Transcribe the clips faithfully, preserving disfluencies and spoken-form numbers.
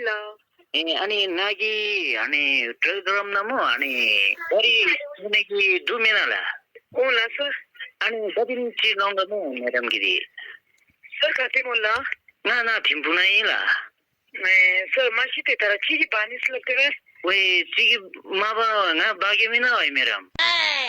ལགས། ཨེ་ཨ་ནི་ནཱ་གི་ཨ་ནི་ཌག་རམ་ནང་མོ་ཨ་ནི་ག་རི་ནང་གི་འདུག་མེན་ན་ལགས། ཨོ་ལགས་སར། ཨ་ནི་བཀའ་དྲིན་ཅིག་གནང་དགོ་མོ་མེ་ཌམ་གི་དེ། སར་ག་ཏེ་མོ་ལགས། ང་ནཱ་ཐིམ་ཕུ་ནང་ཨིན་ལགས། ཨེ་སར་མ་གཞི་ཏེ་ད་ར་ཁྱོད་ཀྱིས་འབག་ནི་ཟེར་སླབ་སྟེ་པས། ཝེ་ཁྱོད་ཀྱིས་མ་འབག་ང་འབག་གེ་མེན་ན་ཝེ་མེ་ཌམ།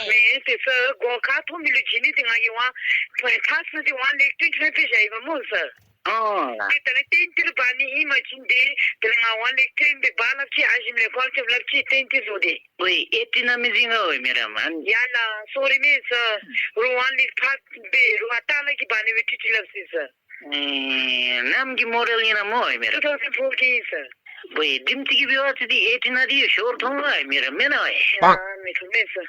མེན་ཏེ་སར་གོང་ཁ་ཐོག་མི་ལུ་བྱིན་ནི་དེ་ང་གིས་ཝང་ཕར་ཚུར་དེ་ཝང་ལེགས་ཐོན་ཐོན་སྦེ་བཞག་ཡི་པ་མོ་སར། ཨོ་ལགས། ཏེ་ད་ལས་ཏན་ཏིག་ར་འབག་ནི་ཨིན་པ་ཅིན་ཏེ་དེ་ལས་ང་ཝང་ལེགས་ཐོན་སྦེ་འབག་སླབ་ཅི། ཨ་ཞིམ་ལས་ཀོལ་ཅབ་སླབ་ཅི་ཏན་ཏིག་བཟོ་སྟེ། ཝེ་ཨེ་ཊི་ནང་མི་འཛིང་ག་ཝེ་མེ་ཌམ་ཨན། ཡ་ལགས་སོ་རི་མེད་སར། རུང་ཝང་ལེགས་ཕར་སྦེ་རུང་ཨ་རྟག་ལ་གིས་འབག་ནི་སྦེ་ཁྲིག་ཁྲི་སླབ་སོ་ཡི་སར། ཨེ་ནམ་གྱི་མོ་ཌེལ་ཨིན་ན་མོ་ཝེ་མེ་ཌམ། ཊུ་ཐའུ་ཟེན་ཕོར་གྱི་ཨིན་སར། ཝེ་ཌིམ་ཅིག་གི་འབད་བ་ཅིན་ཏེ་ཨེ་ཊི་ནང་འདི་ཤོར་ཐོན་ཝེ་མེ་ཌམ་མེན་ན་ཝེ། ཡ་མི་ཐུབ་མེད་སར།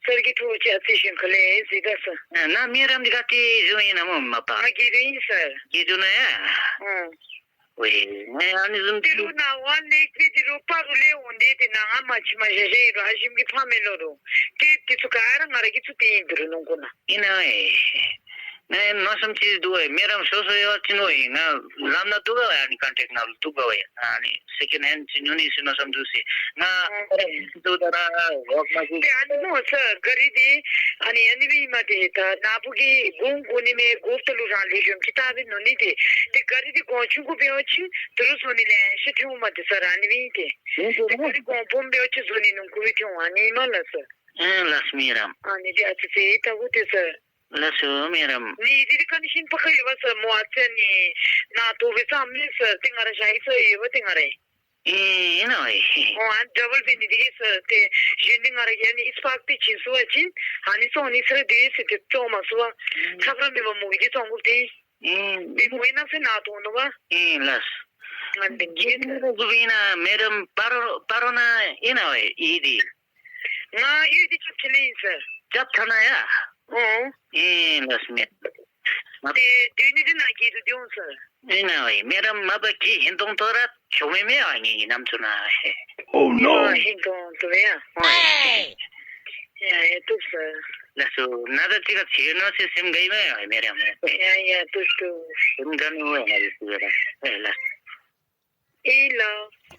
སར་གྱིས་ཐུགས་རྗེ་ཆེ་ཞུ་ག་ལས་ཟེར་ད་སར། ཨ་ནཱ་མེ་ཌམ་འདི་ག་ཏེ་བཞུགས་ཨིན་ན་མོ་མ་པ། ང་དགེ་འདུན་ཨིན་སར། དགེ་འདུན་ན་ཡ། ཨང་། ཝེ་ང་ཨ་ནི་བཟུམ་ཏེ་རུང་ནཱ་ཝང་ལེགས་སྦེ་འདི་རུང་པར་རུང་ལས་འོང་སྟེ་ཏེ་ནཱ་ང་མ་ཕྱི་མ་བཞག་བཞགཔ་ཨིན་རུང་ཨ་ཞིམ་གྱིས་ཕངས་མི་ལོ་རུང་ཏེ་འདི་ཚུ་ག་ར་ང་ར་གིས་ཚུར་སྟོན་ཡི། འདི་རུང་ནང་ཁོ་ན་ཨིན་ན་ཝེ། ང་མནོ་བསམ་ཅིག་འདུག་ཝེ་མེ་ཌམ་སོ་སོ་ཡོད་ཅིན་ཝེ་ང་ལམ་ནང་འདུག་ག་ཝེ། ཨ་ནི་ཀོན་ཊེཀཊ་ནང་འདུག་ག་ཝེ། ཨ་ནི་སེ་ཀེནཌ་ཧེནཌ་ཅིག་ཉོ་ནི་ཟེར་མནོ་བསམ་འདུག་ཟེར། ང་ཨ་འདུག་ད་ར་ཝོརཀ་མ་གི་ཏེ་ཨ་ནི་མོ་སར་ག་རི་འདི་ཨ་ནི་ཨ་ནི་སྦེ་ཨིན་མས། ཏེ་ད་ནཱ་བུ་གིས་གོང་གོང་ནི་མེན་གོ་ད་ལུ་རང་ལེགས་ཤོམ་ཅིག་བལྟ་སྦེ་ཉོ་ནི་ཏེ། ཏེ་ག་རི་འདི་གོང་ཆུང་ཀུ་འབད་བ་ཅིན་འདི་རུང་བཟོ་ནི་ལེ་ཤ་ཐོན་འོང་མས་ཏེ་སར་ཨ་ནི་སྦེ་ཨིན་ཏེ། ཏེ་ག་རི་གོང་སྦོམ་འབད་བ་ཅིན་བཟོ་ནི་ནང་ཁུག་སྦེ་ཐོན་འོང་ཨ་ནི་མས་ལགས་སར། ཨེ་ལགས་མེ་ཌམ། ཨ་ནི་འདི་ཨ་ཙི་ཙི་ལྟ་དགོ་ཏེ་སར། ལགས་སོ་མེ་ཌམ། ནི་འདི་འདི་ཀོན་ཌི་ཤཱན་ཕར་ཁ་ཡོད་པ་སར་མོ་ཨ་ཙི་ནི་ནཱ་ཐོབ་སྦེ་ཙམ་མེད་སར། ཏེ་ང་ར་བཞག་ཡི་སར་ཡོད་པ་ཏེ་ང་ར་ཨིན། ཨེ་ཨིན་ན་ཝེ། ཨོ་ཨ་ཌབ་བཱལ་འབད་ནི་འདི་གིས་སར་ཏེ་གཞན་འདི་ང་ར་གིས་ཨ་ནི་ཨིསི་པཱརཀ་འདི་བྱིན་ཚུགས་པ་ཅིན་ཨ་ནི་བཙོང་ནི་ཟེར་དེ་ཟེར་ཏེ་བཙོང་མ་ཚུགས་པར་ཨེ་ཐབས་ར་མེད་པར་མོ་གིས་འདི་བཙོང་དགོཔ་ཏེ། ཨེ་ཏེ་མོ་ཨིན་ན་ཟེར་ནཱ་ཐོབ་ནུག་པ། ཨེ་ལགས། ང་འདི་གིས་ཏེ་ཨིན་ན་མེ་ཌམ་པ་རོ་པ་རོ་ནང་ཨིན་ན་ཝེ་ཡོད་དེ། ང་ཡོད་དེ་རྐྱབ་ཅི་ལས་ཨིན་སར། རྐྱབ་ཐ་ན་ཡ། ཨོ། ཨེ་ལགས་མེ་ཌམ། ཏེ་སྡོད་ནི་འདི་ནཱ་གི་འདུག་སྟེ་འོང་སར། ཨེ་ནཱ་ཝེ་མེ་ཌམ་མ་པ་གིས་ཧིང་སྟོང་ཏོ་ར་ཆོག་མི་མེད་ཨ་ངེ་གི་ནམ་ཚུ་ནང་ཝེ། ཨོ་ནོ། ཨ་ཧིང་སྟོང་ཏོ་ཝེ་ཡ། ཨོ་ཡ་ཡ་བཏུབ་སར། ལགས་སོ་ནཱ་ད་ཅི་ག་ཚེ་ནོ་ཟེར་སེམས་དགའ་ཡི་མས་ཝེ་མེ་ཌམ། ཡ་ཡ་བཏུབ་བཏུབ། སེམས་དགའ་ནི་ཝེ་ང་རེ་ཟེར་ཝེ་ར་ཨེ་ལགས། ཨིན་ལགས།